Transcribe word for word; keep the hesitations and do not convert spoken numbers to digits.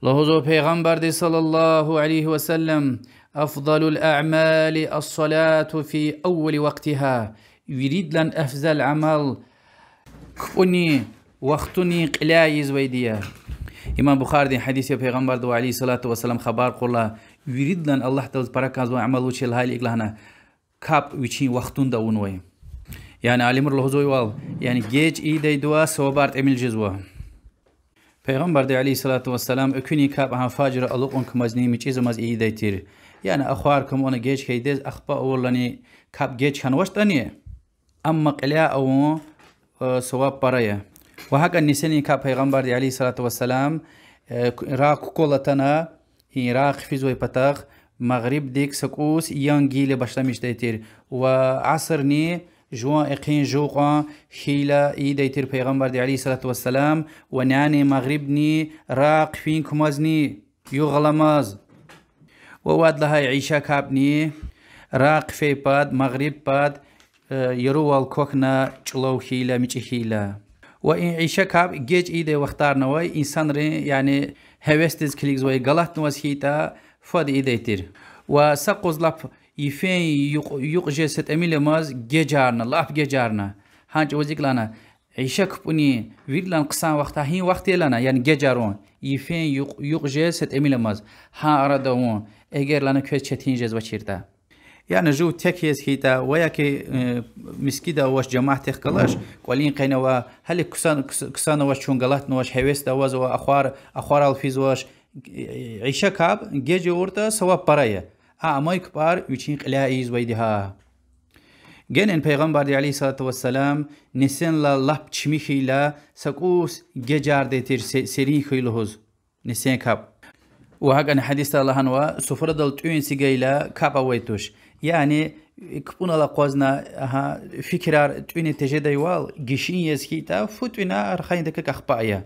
Лугьузва Пайгъамбарди صلى الله عليه وسلم: أفضل الأعمال الصلاة في أول وقتها. Виридалай афзал амал кпӀунин вахтунин кьиляй ийизвайди я. Имам Бухаридин гьадис я, Пайгъамбарди عليه الصلاة والسلام хабар кьурла, виридалай Аллагьдиз пара кӀанзавай амал вуч я лагьайла, икӀ лагьана: капӀ вичин вахтунда авунвай. Яни алимри лугьузвайвал, яни геж ийидайдавай савабар тӀимил жезва. Пайгъамбарди عليه الصلاة والسلام экуьнин капӀ гьа фажр алукьун кумазни мичӀизамаз ийидай тир. Яни ахвар кумана геж хьайидаз, ахпа авурлани капӀ геж хьанвачтӀани, амма кьиляй авун, э, саваб пара я. Ва гьакӀа нисинин капӀ Пайгъамбарди عليه الصلاة والسلام, э, рагъ кукӀвал атана, и рагъ хъфизвай патахъ, магърибдик са кӀус ян гайила башламишдай тир, ва асрни жуван экъечӀин жув кьван хьайила ийидай тир Пайгъамбарди عليه الصلاة والسلام, ва няни магърибни рагъ хъфин кумазни, югъ аламаз. Ва вад лагьай иша капӀни рагъ хъфей пад, магъриб пад, э, ярувал квахьна чӀулав хьайила, мичӀи хьайила. Ва и иша капӀ геж ийидай вахтарни авай, инсанрин, яни гьевесдиз килигзавай, галатнаваз хьайитӀа, фад ийидай тир. Ва са юкъуз лап йифен юкь, юкь жез са тӀимил амаз гежарна, лап гежарна. Гьа чӀавуз икӀ лагьана: иша капӀунин виридалай хъсан вахт гьа и вахт я лагьана, яни гежарун, йифен юкь, юкь жез са тӀимил амаз, гьа арада авун, эгер лагьана квез четин жезвачиртӀа. Яни жув тек яз хьайитӀа, ва я ки, э, мискӀинда авач, жемятдихъ галач, кӀвалин къене ава, гьеле ксанавач, чун галатнавач, гьевесда аваз ва ахвар, ахварал физвач, иша капӀ геж авуртӀа, саваб пара я. А амай капӀар вичин кьиляй ийизвайди гьа. Генани Пайгъамбарди عليه الصلاة والسلام нисинлай лап чими хьайила са кӀус гежардай тир, се-, серин хьуй лугьуз, нисин капӀ. Ва гьакӀани гьадисда лагьанва: суфрадал тӀуьн эцигайла капӀ авай туш. Яни капӀунал акъвазна, гьа, фикирар тӀуьна тежедайвал, гишин яз хьайитӀа, фу тӀуьна, архайиндаказ ахпа ая.